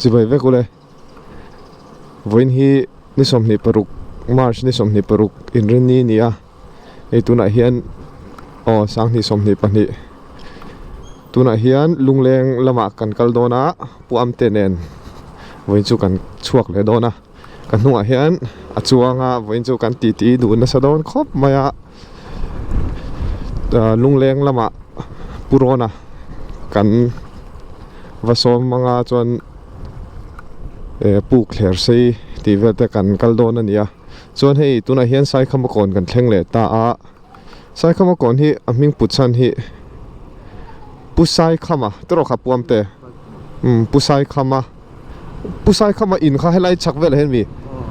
Chibai vek ule. Vawiin hi ni 26 March ni 26 inrinni a ni a, hei tunah hian aw 2022 tunah hian lungleng lamah kan kal dawn a Pu Amte nen vawiin chu kan chhuak leh dawn a, ka hnungah hian a chuang a vawiin chu kan titi duh nasa dawn khawp mai a. Lungleng lamah Pu Rawna kan va sawm anga chuan eh puk thler sei tih vel te kan kal dawn a ni a chuan hei tunah hian Saikhama kawn kan thleng leh ta a Saikhama kawn hi a hming put chhan hi Pu Saikhama te rawh kha Pu Amte umm Pu Saikhama. Pu Saikhama in kha helai chhak velah hian mi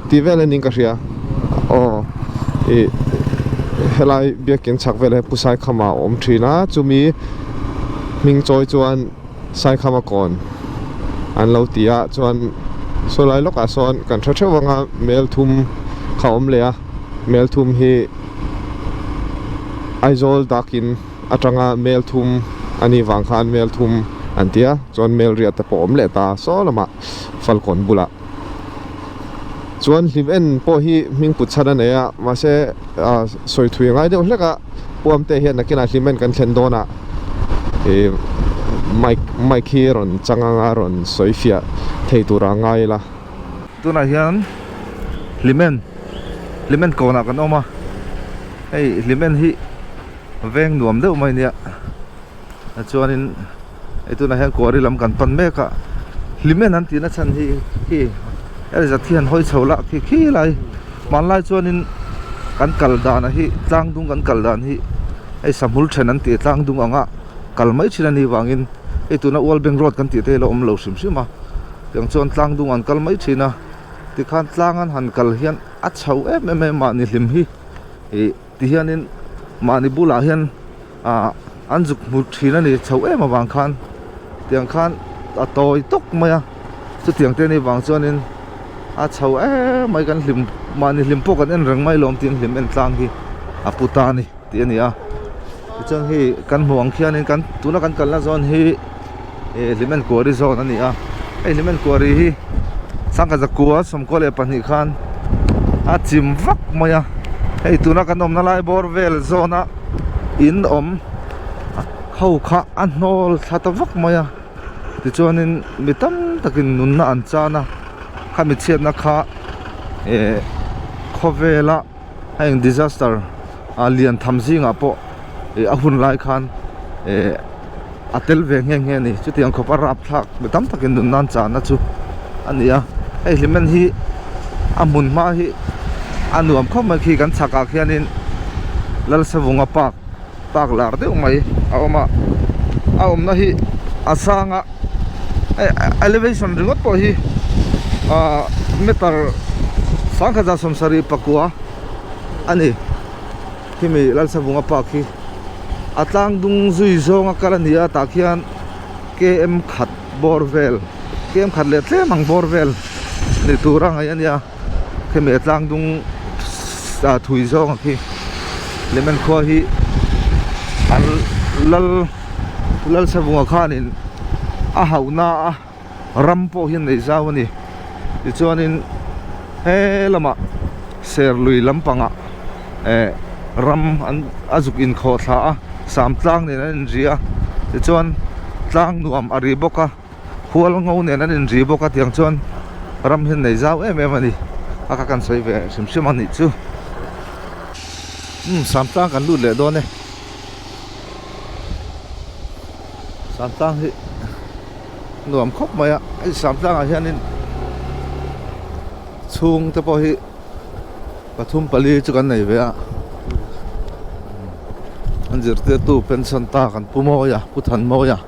tih vel a niin ka hria aw ih helai biakin chhak velah hian Pu Saikhama a awm thin a chumi hming chawi chuan Saikhama kawn an lo ti a chuan saw lai lawkah sawn kan hre theuh ang a mel thum kha a awm leh a mel thum hi Aizawl dakin atanga mel thum a nih vang khan mel thum an ti a chuan mel riah te pawh a awm leh ta saw lamah falkawn bulah chuan hlim en pawh hi hming put chhan a nei a mahse ah sawi thui a ngai deuh hlek a puam te hian nakinah hlim en kan thlen dawn ah ih mic mic hi rawn chang anga rawn sawi fiah thei tur a ngai ila. Tunah hian hlim en hlim en kawnah kan awm a hei hlim en hi. Veng nuam deuh mai nia chuanin hei tunah hian quarry lam kan pan mek a hlimen an tihna chhan hi khi hei zat hi han hawi chho lah khi khi lai hmanlai chuanin kan kal dan hi tlang dung kan kal dan hi hei sahmul then an tih tlang dung anga kal mai thin a nih vangin hei tuna ual bank road kan tih te hi a lo awm lo hrim hrim a tiang chuan tlang dung an kal mai thin a tikhan tlang an han kal hian a chho em em mai mahni hlim hi ih. Tihianin mahni bulah hian ah an zuk hmu thin a ni chho em avang khan tiang khan a tawi tawk mai a chutiang te anih vang chuanin a chho em mai kan hlim mahni hlim pawh kan en reng mai lawm tiin hlim en tlang hi a pu ta a ni tih a ni a tichuan hei kan hmuh ang khianin kan tuna kan kalna zawn hi ih hlim en kuari zawn a ni a hei hlim en kuari hi sangha zakua 22 khan a chim vak mai a hei tuna kan awmna lai bawr vel zawna in awm ho kha a hnawl thla ta vak mai a tichuanin mi tam takin nunna an chan a khami chhiatna kha eh khawvela heng disaster a lian tham zingah pawh ih a hun lai khan eh a tel ve nghe nghe a ni chutiang khawpa rapthlak mi tam takin nun nan chahna chu a ni a hei hlimen hi a hmun hma hi a nuam khawp mai khi kan chhakah khianin Lalsavunga park park lar deuh mai a awm a a awmna hi a sang a elevation ringawt pawh hi ahh meter 1779 a ni. Khimi Lalsavunga park hi a tlang dung zui zawnga kal a ni a tah khian km khat bawr vel km khat leh tlem ang bawr vel ni tur a ngaih a nia khimi a tlang dung ah thui zawnga khi Hlimen khua hi an lal Lalsavunga khanin a hauhna a ram pawh hi an nei zau a ni tichuanin he lamah serlui lampangah eh ram an a zuk inkhawh thla a sam tlang nen an inri a tichuan tlang nuam a ri bawk a hual ngo nen an inri bawk a tiang chuan ram hi an nei zau em em a ni a kha kan sawi ve hrim hrim a nih chu umm sam tlang kan lut leh dawn e sam tlang hi. Nuam khawp mai a hei samtlangah hianin chhung te pawh hi pathum pali chu kan nei ve a an zirtirtu pension ta kan pu mawi a pu than mawi a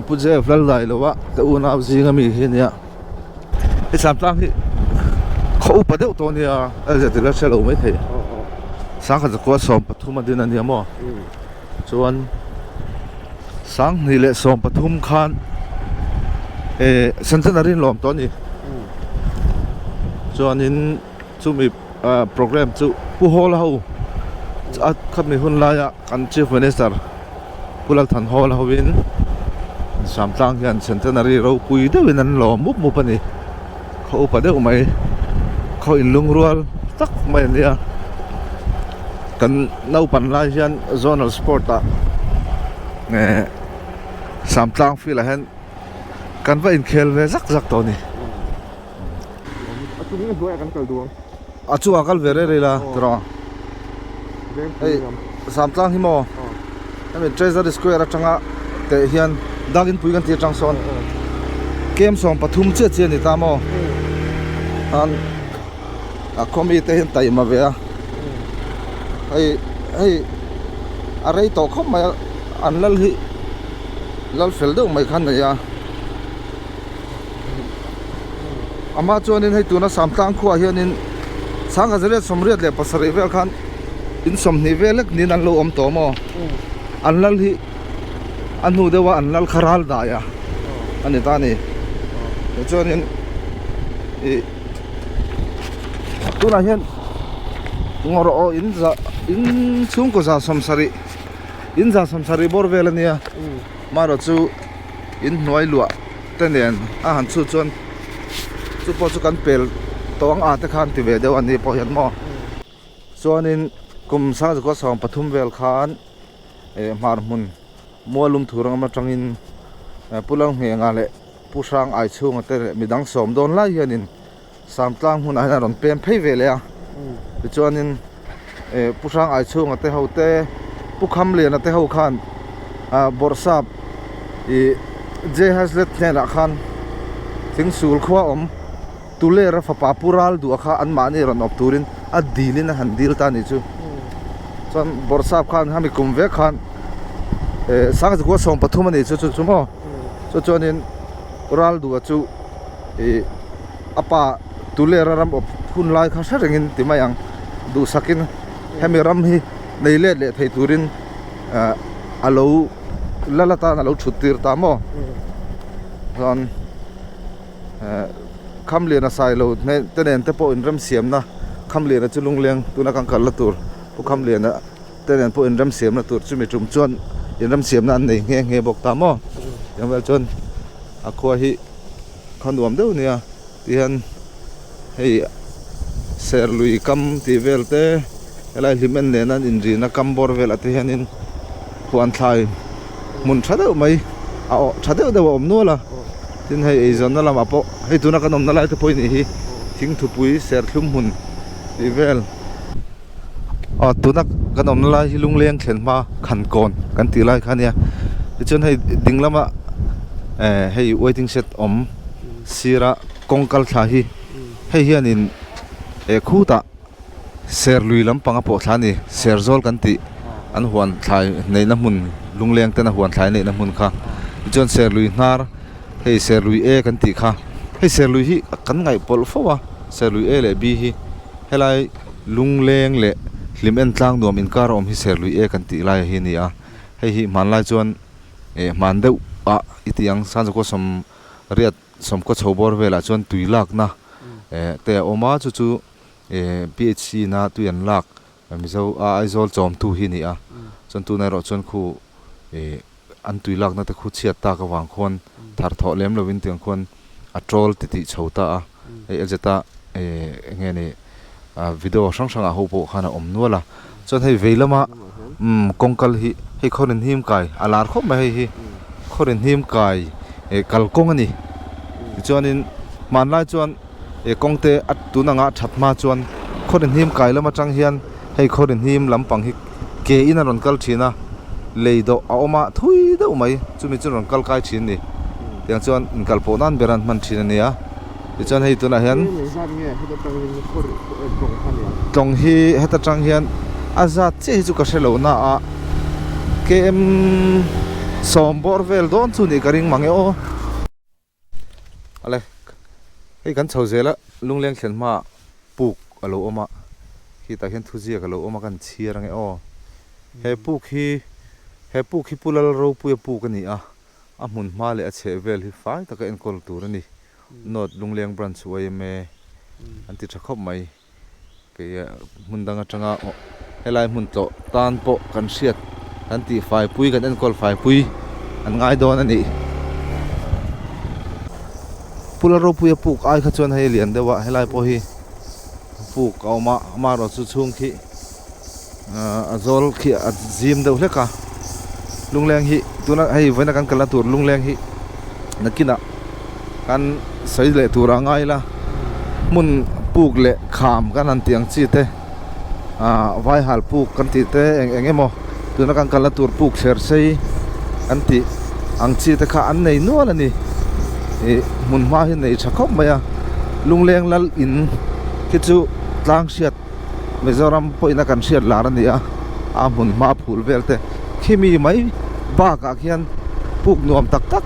pu jeff lal dai lo a te unau zing ami hi a nia hei samtlang hi khaw upa deuh tawh a nia a zirtir la hre lo maithei sangkhat zakua 13 a din a nia maw chuan. 2013 khan eh centenary an lawm tawh a ni chuanin chumi ah program chu Pu Hawla ho a khami hun laia kan chief minister Pu Lalthan Hawla hovin Samtlang hian centenary ropui deuhin an lawm mup mup a ni khaw upa deuh mai khaw inlungrual tak mai a nia kan naupan lai hian zonal sport ah eh Samtlang field ah hian kan va inkhel ve zak zak tawh a ni. A chung nge hnuaiah kan kal duh ang. A chungah kal ve rei rei la tiraw. Hei Samtlang hi maw hemi Treasury Square atanga teh hian Dakin pui kan tih atang sawn kem 13 chiah chiah a ni ta maw an a khaw mi te hian taima ve a hei hei a rei tawh khawp mai a an lal hi lal fel deuh mai kha a nei a. Amah chuanin hei tuna Samtlang khuaah hianin 1987 vel khan in 20 vel lek niin an lo awm tawh maw? An lal hi a hnu deuha an lal kha ral dai a a ni ta a ni. Tichuanin ih tunah hian ngawrh aw in za in chhungkaw 70 in 70 bawr vel a nia amaherawhchu in hnuai luah te nen a han chhut chuan chu pawh chu kan pel tawh ang a te khan ti ve deuh a ni pawh hian maw chuanin kum 1913 vel khan eh hmar hmun mualum thur ang atangin pu Lalnghenga leh pu Hrang Aichhunga te leh midang sawm dawn lai hianin Samtlang hmunah hian a rawn pem phei ve leh a tichuanin eh pu Hrang Aichhunga te ho te pu Khamliana te ho khan ah bawrhsap ih J Hazlet hnenah khan thingsul khua awm Tulera fapa pu Ral duh kha anmahni rawn awp turin a dilin a han dil ta a nih chu chuan bawrhsap khan hemi kum vek khan eh 1913 a nih chu chu chu maw chu chuanin Ral duh chu ih. A pa Tulera ram awp hun lai kha hre rengin ti mai ang. Duhsakin hemi ram hi nei let leh thei turin a lo lal atan a lo thut tir ta maw? Chuan Khamliana Sailo te nen te pawh inremsiamna Khamliana chu lungleng tuna kan kalna tur Pu Khamliana te nen pawh inremsiamna tur chumi tum chuan inremsiamna an nei nghe nghe bawk ta maw? Tiang vel chuan a khua hi. Kha nuam deuh nia tihian hei serlui kam tih vel te helai hlim en nen an inrina kam bawr velah te hianin huan thlai hmun tha deuh mai a awh tha deuh deuh a awm nual a tin hei eizawnna lamah pawh hei tuna kan awmna lai te pawh hi nih hi thingthupui serthlum hmun tih vel aw tuna kan awmna lai hi lungleng thlen hma khankawn kan tih lai kha a nia tichuan hei ding lama eh hei waiting shed awm sira kawng kal thla hi hei hianin eh khutah serlui lampang a pawh thla a ni serzawl kan tih an huan thlai neihna hmun lungleng ten a huan thlai neihna hmun kha tichuan serlui hnar hei serlui e kan tih kha hei serlui hi kan ngaihpawlh fo a serlui e leh b hi. Helai lungleng leh hlim en tlang nuam inkar a awm hi Serlui e kan tih lai hi a ni a, hei hi hmanlai chuan eh hman deuh ah i tih ang Sanzakua sawm riat sawmkaw chho bawr velah chuan tui lakna eh te a awm a, chu chu eh PHC na tui an lak Mizo a Aizawl chawmtu hi a ni a, chuan tunah erawh chuan khu eh an tui lakna te khu chhiat tak avang khuan thar thawh lem lovin tiang khuan a troll ti tih chho ta a hei a zeta eh eng nge ni video hrang hrang ah ho pawh khan a awm nual a chuan hei vei lama umm kawng kal hi hei khaw rin him kai a lar khawp mai hei hi khaw rin him kai eh kalkawng a ni tichuanin hmanlai chuan eh kawng te a tun anga a that hma chuan khaw rin him kai lam atang hian hei khaw rin him lampang hi ke in a rawn kal thin a lei dawh a awm a thui deuh mai chumi chu rawn kal kai thin a ni tiang chuan inkal pawh nan ber an hman thin a nia tichuan hei tunah hian tlawng hi heta tang hian a zat chiah hi chu ka hre lo na a km sawm bawr vel dawn chu nih ka ring mang e aw. Ale hei kan chho zel a lungleng thlen hma puk a lo awm a khitah hian thuziak a lo awm a kan chhiar ange aw he puk hi he puk hi Pu Lalropuia puk a ni a a hmun hma leh a chheh vel hi fai taka enkawl tur a ni North Lungleng Branch yma an ti tha khawp mai. Kei hmun dang atanga helai hmun tlawh tan pawh kan hriat kan tih faipui kan enkawl faipui an ngai dawn a nih. Pula ropuia puk ai kha chuan hei a lian deuh a helai pawh hi puk a awm a amaherawhchu chhung khi a zawl khi a zim deuh hlek a lungleng hi tuna hei vawiina kan kalna tur lungleng hi nakinah kan sawi leh tur a ngai la hmun puk leh kham kan han tih ang chi te ah vaihal puk kan tih te eng eng emaw tuna kan kalna tur puk thler sei kan tih ang chi te kha an nei nual a ni ih hmun hma hi nei tha khawp mai a lungleng lal in khi chu tlang hriat Mizoram pawhin a kan hriat lar a ni a a hmun hma phul vel te khimi mai bakah khian puk nuam tak tak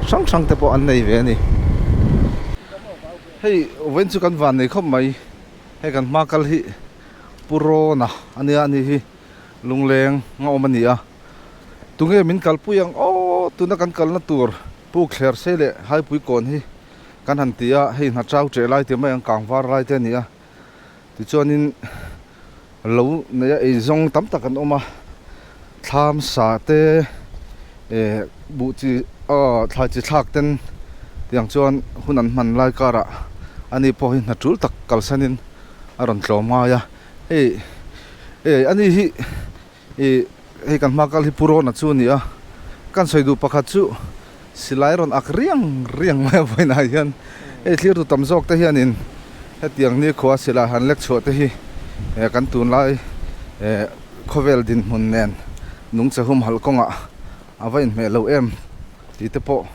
hrang hrang te pawh an nei ve a ni. Hei vawiin chu kan van nei khawp mai hei kan hma kal hi Pu Rawna a nia a ni hi lungleng a awm a ni a tunge min kalpui ang aw tuna kan kalna tur puk thler sei leh haipui kawn hi kan han ti a hei hna chau ṭeh lai te mai ang kang var lai te a ni a. Tichuanin lo neia eizawng tam tak an awm a, thlam sa te eh buh chi aw thlai chi thlak ten tiang chuan hun an hman lai karah ani pawh hi hna tul tak kalsanin a rawn tlawm ngai a, hei eh ani hi ih hei kan hma kal hi Pu Rawna chu a ni a, kan sawi duh pakhat chu silai rawn ak riang riang mai a vawiinah hian hei thlir tu tam zawk te hianin hetiang nikhua silai han lek chhuah te hi eh kan tunlai eh khawvel dinhmun nen nungcha humhalh kawngah a va inhmeh lo em tih te pawh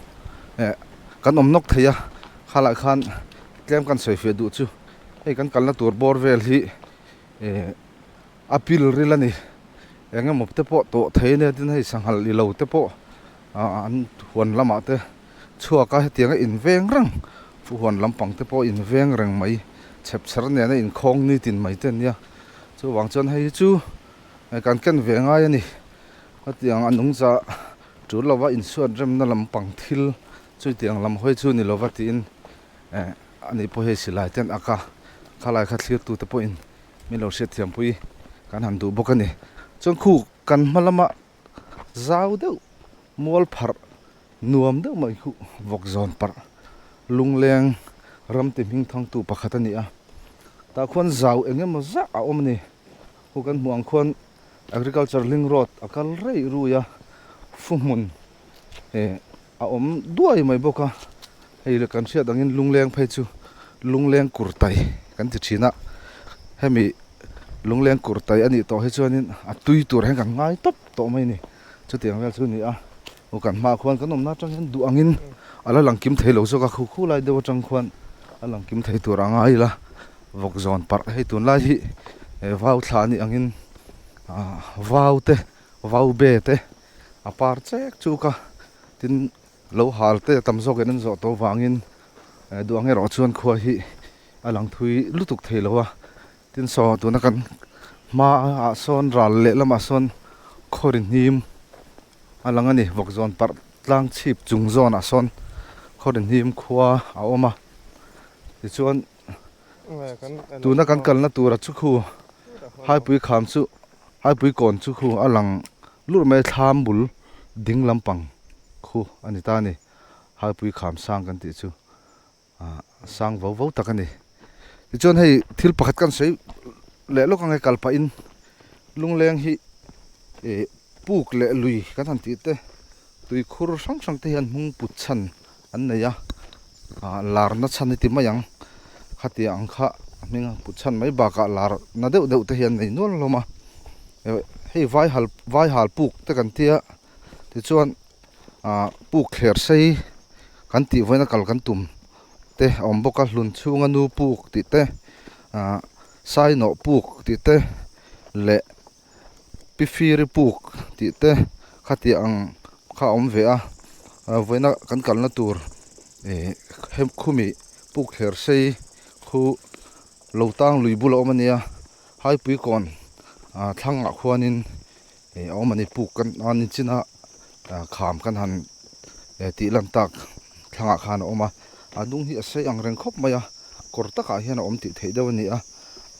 eh kan awm nawk thei a khalai khan tlem kan sawi fiah duh chu hei kan kalna tur bawr vel hi eh. A pil ril a ni. Eng emaw te pawh tawh thei a nia tin hei sanghal i lo te pawh ah an huan lamah te chhuak a hetiang a inveng reng fu huan lampang te pawh inveng reng mai chhep chher nena inkhawng nitin mai te ania chuvang chuan hei hi chu kan ken ve ngai a ni hetiang a nungcha tul lova insuat remna lampang thil chutiang lam hawi chu ni lova tiin eh ani pawh hei silai te an ak a khalai kha thlir tute pawhin. Min lo hriatthiampui kan han duh bawk a ni. Chuan khu kan hma lama zau deuh mual pharh nuam deuh mai khu vawk zawn parh lungleng ram ti hming thangtu pakhat a ni a. Tah khuan zau eng emaw zah a awm a ni. Khu kan hmuh ang khuan agriculture link road a kal rei rui a, fu hmun eh a awm duai mai bawk a. Hei le kan hriat angin lungleng phei chu lungleng kurtai kan ti thin a, hemi lungleng kurtai a nih tawh hi chuanin a tui tur hian kan ngai tawp tawh mai a ni. Chutiang vel chu a ni a, aw kan hmaah khuan kan awmna atang hian duh angin a la lang kim thei lo zawk a, khu khu lai deuh atang khuan a lang kim thei tur a ngai ila vawk zawn parh hei tunlai hi vau thla a nih angin ah vau te vau be te a par chek chuk a tin. Lo hal te tam zawk in an zawh tawh vangin duang erawh chuan khua hi a lang thui lutuk thei lo a, tin saw tuna kan hma ah sawn ral leh lamah sawn khawri hnim a lang a ni, vawk zawn parh tlang chhip chung zawnah sawn khawri hnim khua a awm a, tichuan tuna kan kalna tura chu khu haipui kham chu haipui kawn chu khu a lang lurh mai a thlam bul ding lampang khu a ni ta a ni haipui kham sang kan tih chu ah sang vo vo tak a ni tichuan hei thil pakhat kan sawi leh lawk ang e kal pahin lungleng hi ih puk leh lui kan han tih te tui khur hrang hrang te hian hmung put chhan an nei a ah lar na chhan hi ti mai ang khatiang ang kha a hming a put chhan mai bakah lar na deuh deuh te hi an nei nual hlawm a hei vai hal vai hal puk te kan tia tichuan ah puk thler sei kan tih vawiin a kal kan tum te a awm bawk a hlun chhunga nu puk tih te ah sainawh puk tih te leh. Pifiri puk tih te khatiang ang kha a awm ve a vawiina kan kalna tur ih hem khumi puk thler sei khu lo tang lui bul a awm a nia haipui kawn ah thlangah khuanin ih a awm a ni puk kan a ni chin a kham kan han tih lan tak thlangah khan a awm a a hnung hi a sei ang reng khawp mai a kawr takah hian a awm tih theih deuh a ni a.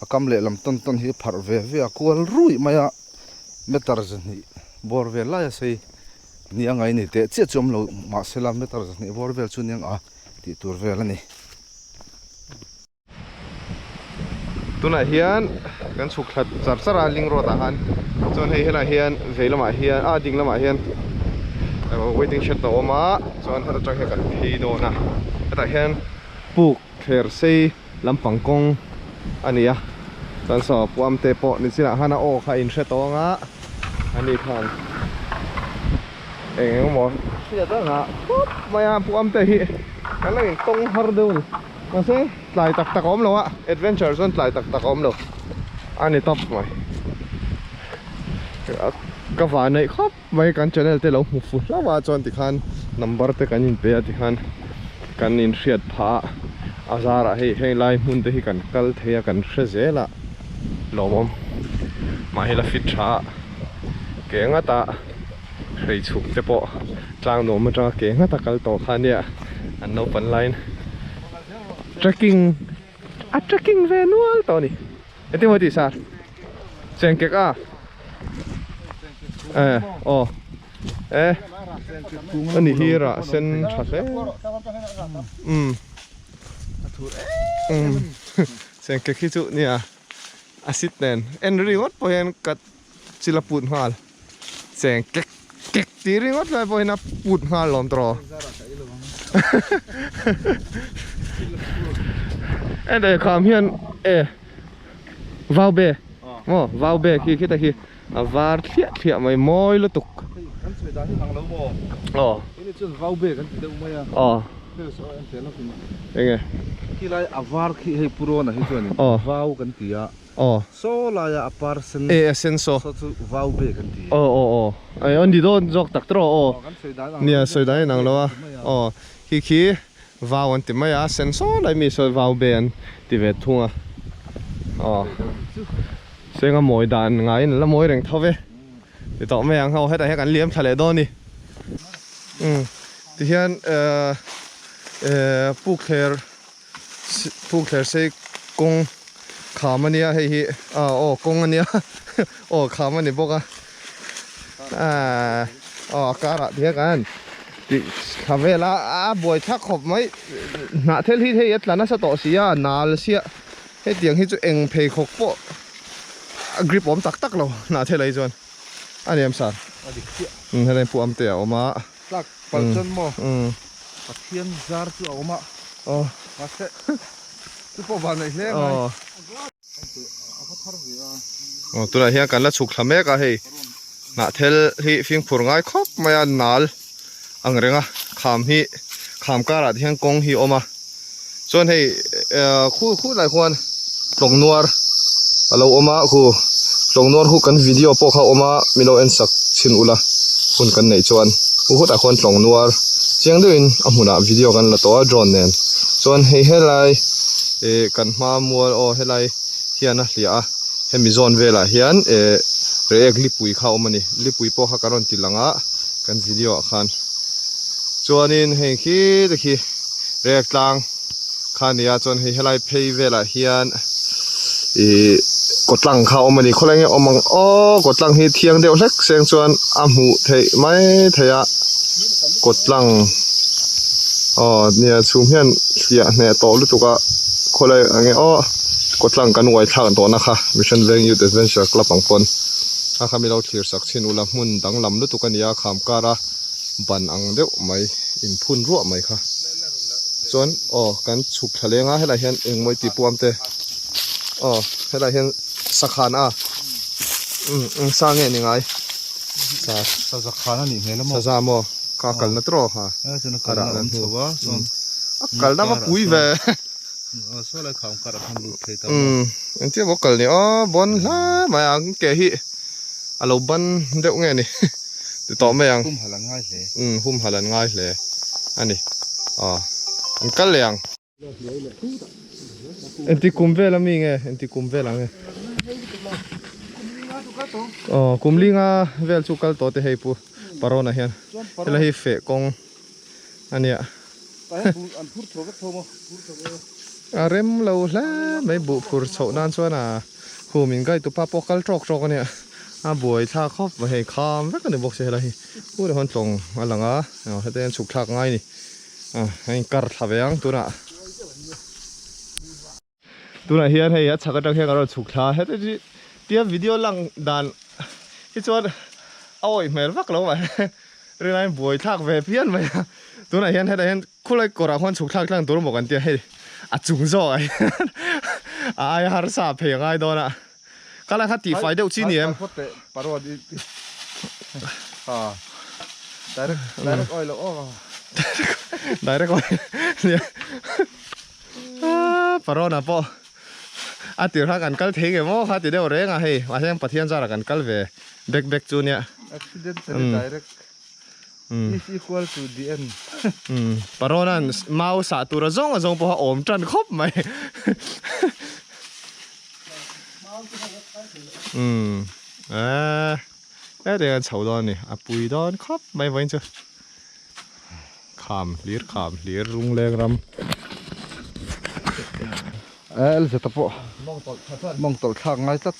A kam lehlam tawn tawn hi a pharh ve ve a, kual ruih mai a, meter zahnih bawr vel lai a sei ni a ngaih a ni teh chiah chu awm lo mahsela meter zahnih bawr vel chu nia a tih tur vel a ni. Tunah hian kan chhuk thla char char a link road ah khan chuan hei helaiah hian vei lamah hian ah ding lamah hian waiting shed a awm a chuan heta tang hian kan phei dawn a hetah hian puk thler sei lampang kawng a ni a chuan saw puam te pawh ni chinah khan a aw kha a inhre tawh ang a ani khan eng eng emaw hriat a ngah khawp mai a puam te hi kan lo intawng har deuh a ni. Mahse tlai tak tak a awm lo a, adventure chuan tlai tak tak a awm lo a ni tawp mai. Ka van neih khawp mai kan channel te lo hmu fu hlauh a chuan tikhan number te kan inpe a tikhan kan inhriat phah a, a zarah hei heng lai hmun te hi kan kal thei a kan hre zel a lawmawm mahila fit tha a ke ngata hrei chhuk te pawh tlang nuam atanga ke ngata kal tawh kha ania an naupan laiin trekking a trekking ve nual tawh a ni engtin maw tih sar chengkek a eh aw eh ani hi rah sen tha hle umm umm chengkek hi chu nia a sit nen en ringawt pawh hian ka chil a put nghal. Cheng kek kek tih ringawt lai pawh hian a put nghal lawm tawh ente kham hian e vau be maw vau be khi khita khi a var thliah thliah mai mawi lutuk kan sawi dan hi ang lo maw aw ini chuan vau be kan ti deuh mai a aw enge khilai a var khi hei purona hi chuan vau kan ti a Aw. Saw laia a par sen. E a sen saw. Saw chu vau bek an ti. Aw aw aw. Ai an ti dawn zawk tak tawh aw. Kan sawi dan ang. Nia sawi dan in ang lo a. Aw khi khi vau an ti mai a, sen saw lai mi saw vau be an ti ve thung a. Aw. Senga mawi dan ngaiin an la mawi reng tho ve. Ti tawh mai ang ho hetah hian kan liam thla leh dawn a ni. Umm tihian eh eh puk thler Puk thler sei kawng kham a nia hei hi ah aw kawng a nia aw kham a ni bawk a ah aw a karah te hian kan tih thla vel a a buai thlak khawp mai hnah thel hi hei a tla nasa tawh si a nal siah hetiang hi chu eng pheikhawk pawh a grip awm tak tak lo hnah thel ah hi chuan a ni em sir helai pawh am te a awm a. Tlak palh chuan maw Pathian zar chu a awm a, mahse chu pawh van neih hle mai. Aw tunah hian kan la chhuk thla mek a hei hnahthel hi fimkhur ngai khawp mai a nal ang reng a kham hi kham karah te hian kawng hi a awm a chuan hei khu khulai khuan tlawng nuar a lo awm a khu tlawng nuar khu kan video pawh kha a awm a min lo en sak chhin ula hun kan neih chuan khu hutah khuan tlawng nuar chiang deuhin a hmunah video kan la tawh a drone nen chuan hei helai ih kan hma mual aw helai hian a hliah a hemi zawn velah hian ih reiek lipui kha a awm a ni lipui pawh kha kan rawn ti lang a kan video ah khan chuanin hei khi te khi reiek tlang. Kha nia chuan hei helai phei velah hian ih kawtlang kha a awm a ni khawlai nge awm ang aw kawtlang hi thiang deuh hlek seng chuan a hmuh theih mai theih a kawtlang aw nia chhum hian hliah hneh tawh lutuk a khawlai ang nge aw kawtlang kan uai thlak tawhna kha Mission Veng Youth Adventure Club ang pawn kha kha milo thlir sak chhin ula hmun danglam lutuk a ni a kham kara ban ang deuh mai. Inphun ruah mai kha chuan aw kan chhuk thla leng a helaiah hian engmawi tih puam te aw helaiah hian sakhan a umm eng sa nge ni ngai sa saza khan a nih hmel a maw saza maw kha a kalna tawh kha a rah na hnu a kalna va pui ve umm engtin emaw kal ni aw bawn hle mai a ke hi a lo ban deuh nge ni. Ti tawh mai ang. Humhalh an ngai hle. Umm humhalh an ngai hle a ni. Aw an kal leh ang. Engti kum vel ami nge? Engti kum vel ang nge? Aw kum linga vel chu kal tawh te hei pu Parona hian. Helai hi feh kawng a nia. A rem lo hle mai buh phur chhoh nan chuan a hum in guide tupa pawh kal tawk tawk a nia a buai thlak khawp mai hei kham vek a ni bawk si helai hi pu leh hawn tlawng a lang a heta hian chhuk thlak ngai a ni. A inkar thla ve ang tunah. Tunah hian hei a chhak atang hian kan rawn chhuk thla a, heti hi tia video lang dan hi chuan a awih hmel vak lo mah rinaiin buai thlak ve phian mai a. Tunah hian hetah hian khulai kawrah khuan chhuk thlak tlang tur maw kan tia hei a chung zawk ah hian a aia harsa phei a ngai dawn a. Ka la kha tihfai deuh chi ni em? Direct oil nia. Parona pawh a tir kha kan kal thei nge maw kha ti deuh reng a hei mahse Pathian zarah kan kal ve bek bek chu nia. Accidentally direct is equal to the end. Parona'n mau sah tur a zawng a zawng pawha awm tan khawp mai. Umm eh hetiang an chho dawn a ni a pui dawn khawp mai vawiin chu kham hlir kham hlir lungleng ram. Eh Elzeta pawh mawng tawlh thlak ngai tlat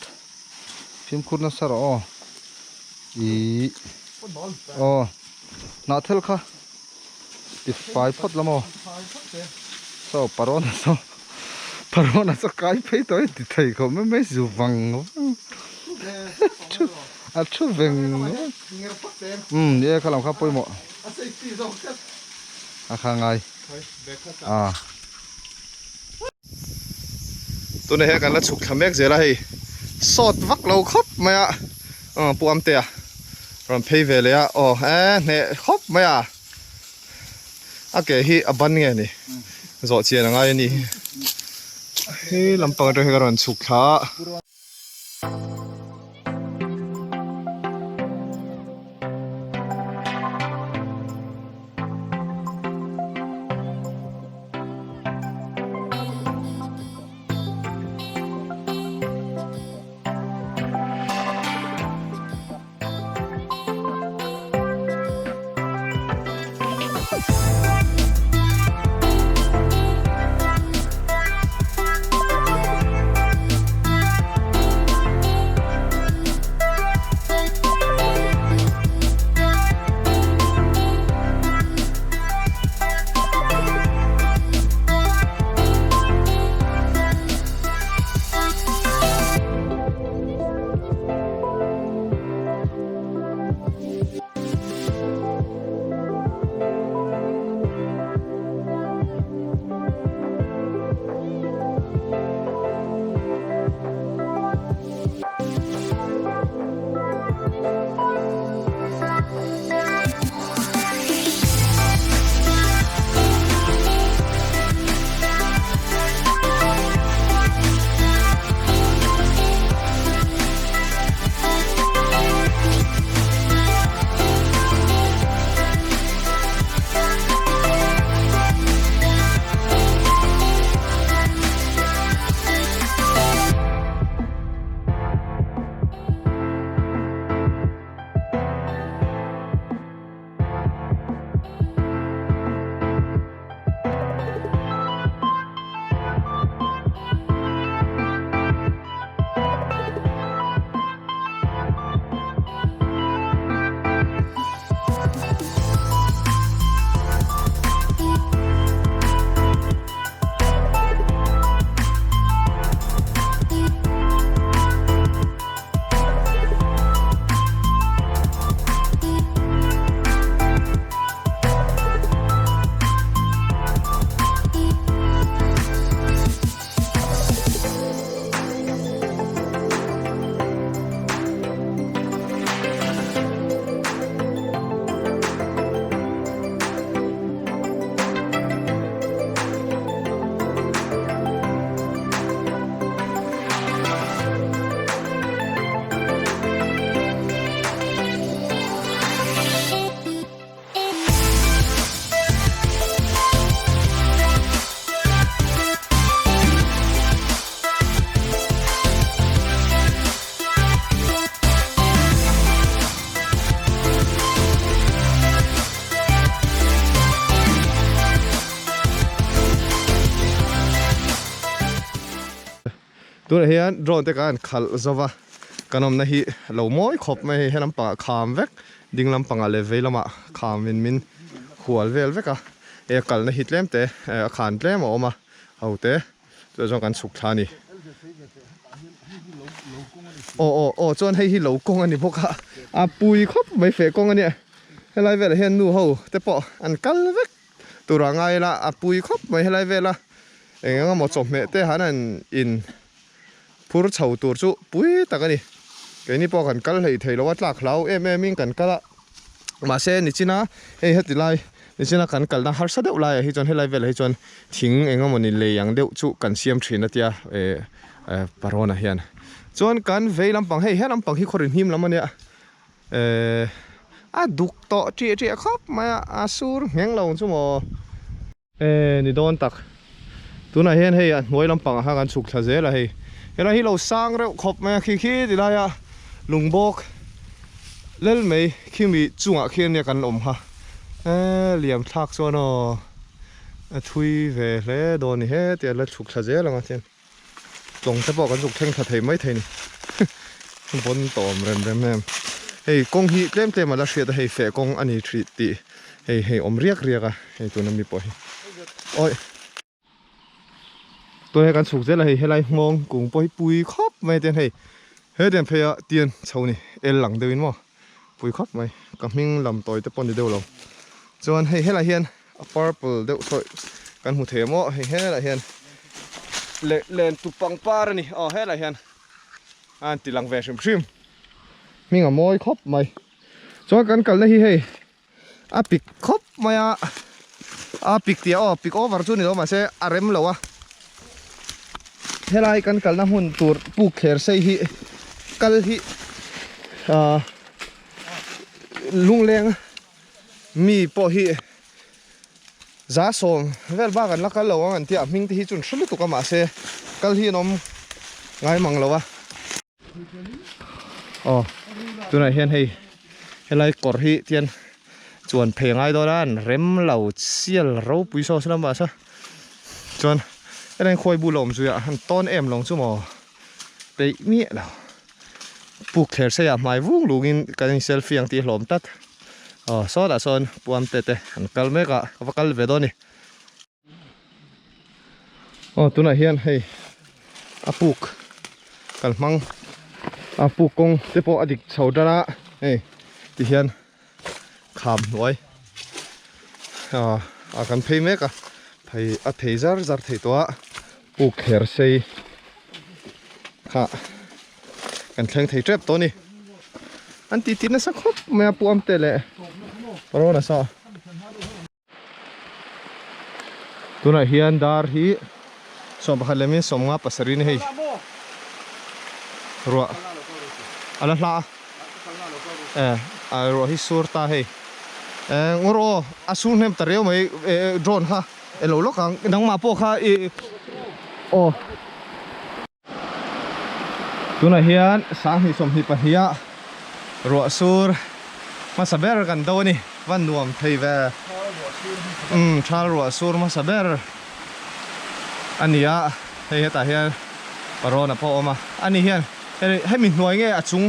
fimkhur nasa rawh aw ih aw hnahthel kha ti fai phawt la maw saw parawn a saw parawn a saw kai phei tawh a ti thei khawp mai mai zu vang vang a thu veng umm ni e kha lam kha pawimawh a kha ngai a. Tunah hian kan la chhuk thla mek zel a hei sawt vak lo khawp mai a aw pu Amtea rawn phei ve leh a aw e hneh khawp mai a a ke hi a ban nge ni zawh chian a ngai a ni he lampang atang hian ka rawn chhuk thla a. Tunah hian drone te kan khalh zo va, kan awmna hi lo mawi khawp mai a hei, he lampangah kham vek, ding lampangah leh vei lamah kham in min hual vel vek a. Hei a kalna hi tlem te a khan tlem a awm a ho te chuvang chuan kan chhuk thla a ni. Aw aw aw chuan hei hi lo kawng a ni bawk a a pui khawp mai feh kawng a nia helai velah hian nu ho te pawh an kal vek tur ah ngai ila a pui khawp mai helai vela eng eng emaw chawhmeh te han an in phur chho tur chu pui tak a ni keini pawh kan kal hlei thei lo a tlak hlau em em in kan kal a mahse nichina hei heti lai nichina kan kalna harsa deuh laiah hi chuan helai velah hi chuan thing eng emawni lei ang deuh chu kan siam thin a tia eh parawn ah hian chuan kan vei lampang hei he lampang hi khawrin hnim lam a nia eh a duk tawh ṭiah ṭiah khawp mai a a sur ngheng lo ang chu maw. E ni dawn tak. Tunah hian hei a hnuai lampang ah khan kan chhuk thla zel a hei. Helai hi lo sang reuh khawp mai a khi khi ti lai a lungbawk lel mai khimi chungah khian nia kan awm kha. E liam thlak chuan aw a thui ve hle dawn ni heti a la chhuk thla zel ang a chuan tlawng te pawh kan zuk thleng thla thei mai thei ni. Vawn tawm rem rem em. Hei kawng hi tlem tlem a la hriat a hei feh kawng a ni tih tih. Hei hei awm riak riak a hei tuna mi pawh hi awi tuna hei kan chhuk zel a hei helai nghawng kung pawh hi pui khawp mai a tian hei hetiang phei ah tian chho ni el lang deuh in maw pui khawp mai ka hming lam tawi te pawh ni deuh lo chuan hei helai hian a purple deuh sawi kan hmu thei a maw hei helai hian leh len tu pangpar a ni aw helai hian a han ti lang ve hrim hrim hming a mawi khawp mai chuan kan kalna hi hei. A pik khawp mai a, a pik tih aw pik over chu ni lo mahse a rem lo a. Helai kan kalna hmun tur puk thler sei hi kal hi ah lungleng mi pawh hi za sawm vel bak an la kal lo ang an tia hming te hi chu an hre lutuk a mahse kal hi an awm ngai mang lo a. Aw tunah hian hei helai kawr hi tian chuan phei a ngai dawn a an rem lo sial ropui saw saw lamah saw chuan helai khuai bul a awm zui a an tawn em lawng chu maw peih miah lo puk thler sei ah hmai vung lung in kan in selfie ang tih hlawm tlat aw sawtah sawn puam te te an kal mek a ka va kal ve dawn a ni. Aw tunah hian hei a puk kal hmang a puk kawng te pawh a dik chho tan a hei ti hian kham hnuai ah a kan phei mek a phei a phei zar zar thei tawh a puk kher sei kha kan thleng thei tep tawh a ni an tih tih nasa khawp mai a puam te leh rawn a sa. Tunah hian dar hi 11 leh min 57 ni hei ruah a la hla a e a ruah hi sur ta hei e ngawr aw a sur hnem ta riau mai e drone kha e lo lawk ang nangmah pawh kha i aw Tunah hian 2022 ah ruah sur hmasa ber kan do a ni va nuam thei ve umm thal ruah sur hmasa ber a ni a hei hetah hian parawn a pawh a awm a ani hian hemi hnuai nge a chung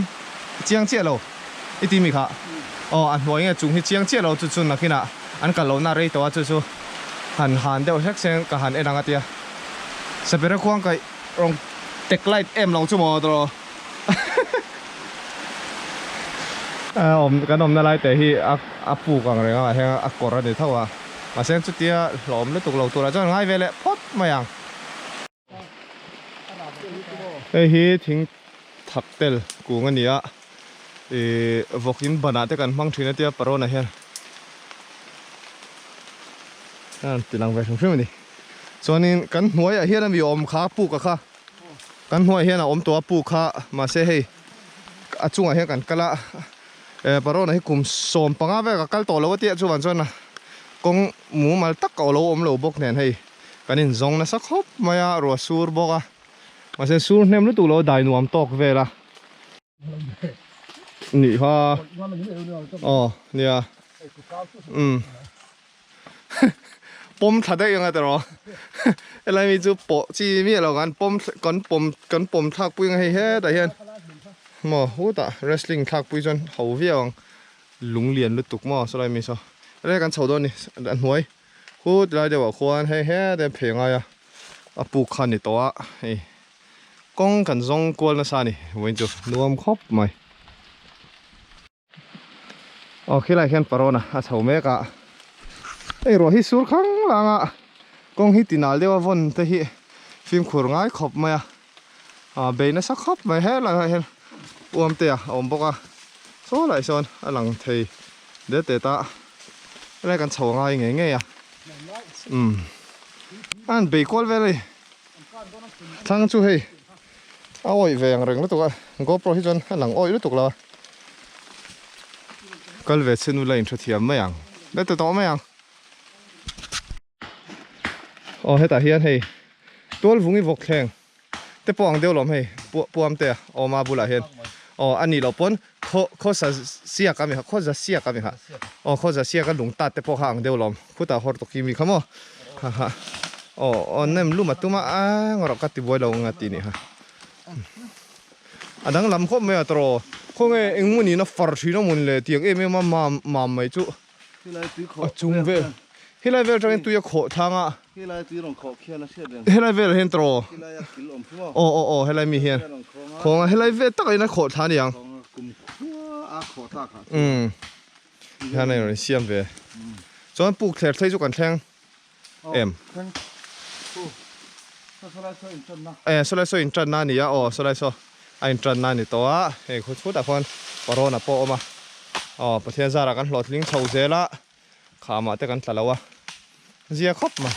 chiang chiah lo i ti mi kha aw a hnuai nge chung hi chiang chiah lo chu chu nakinah an kal lohna rei tawh a chu chu han han deuh hlek se ka han en ang a tia. Sapera khuang kaih rawng tek light em lo chu maw tawh a awm kan awmna lai te hi a a puk ang reng a heng a kawr a ni tho a mahse chutia hlawm lutuk lo turah chuan ngai ve leh phawt mai ang. Hei hi thing thak tel kung a ni a ih vawk in banah te kan hmang thin a tia parawn ah hian a rawn ti lang ve hrim hrim a ni. Chuanin kan hnuaiah hian ami awm kha puk a kha kan hnuaiah hian a awm tawh a puk kha mahse hei a chungah hian kan kal a eh parawn ah hi kum 15 vel ka kal tawh lo a tih chuan chuan kawng mumal tak a lo awm lo bawk nen hei kan inzawng nasa khawp mai a ruah sur bawk a mahse sur hnem lutuk lo dai nuam tawk vel a. Nih kha aw nia umm pawm thla daih anga tiraw helai mi chu pawh chi miah lo kan pawm kan pawm kan pawm thlak pui ang hei hetah hian maw hutah wrestling thlak pui chuan ho viau ang lung lian lutuk maw sawlai mi saw helai kan chho dawn a ni a hnuai. Khut lai deuhah khuan hei hete phei ngai a a puk kha a ni tawh a hei kawng kan zawng kual nasa a ni vawiin chu nuam khawp mai. Aw khilaiah khian parawn a chho mek a hei ruah hi sur khang lang a kawng hi tinal deuh a vawn te hi fimkhur ngai khawp mai a ah bei nasa khawp mai helai ah hian uam te a awm bawk a saw lai sawn a lang thei det det a helai kan chho ngai ngei ngei a umm a han bei kual vel a ni thlang chu hei a awih ve ang reng lutuk a GoPro hi chuan a lang awih lutuk lo a kal ve chhin ula inhrethiam mai ang let ta tawh mai ang. Aw hetah hian hei tualvungi vawk thleng te pawh ang deuh lawm hei puam te a awm a bulah hian aw a nih loh pawn khaw khaw sa siak a mi kha khaw za siak a mi kha aw khaw za siak a lung tat te pawh kha ang deuh lawm khutah hawr tawk mi kha maw ha ha aw aw nem lum a tum a a ngawrh ka ti buai lo ang a ti nih kha a danglam khawp mai a tawrh aw khawnge engmaw niin a far thin a mawn le tiang em em a mam mam mai chu. Helai tui khawh A chung vel. Helai vel atangin tui a khawh thlang a. Helai tui rawn khawh khian a hriat reng. Helai velah hian tawrh. Helai a kil awm thung aw. Aw aw aw helai mi hian. Khawng a helai vel takah hian a khawh thla a ni ang. Khawng a kum khua a khawh tlak ah chuan. Umm. Hian a rawn siam ve. Chuan puk thler thlei chu kan thleng em. Thleng. Pu. Saw saw in tanna. E sawlai saw in tanna a ni a aw sawlai saw. A intranna a ni tawh a, hei khu chhutah khuan parawn a pawh a awm a, aw Pathian zarah kan hlawhtling chho zel a, khamah te kan tla lo a, zia khawp mai.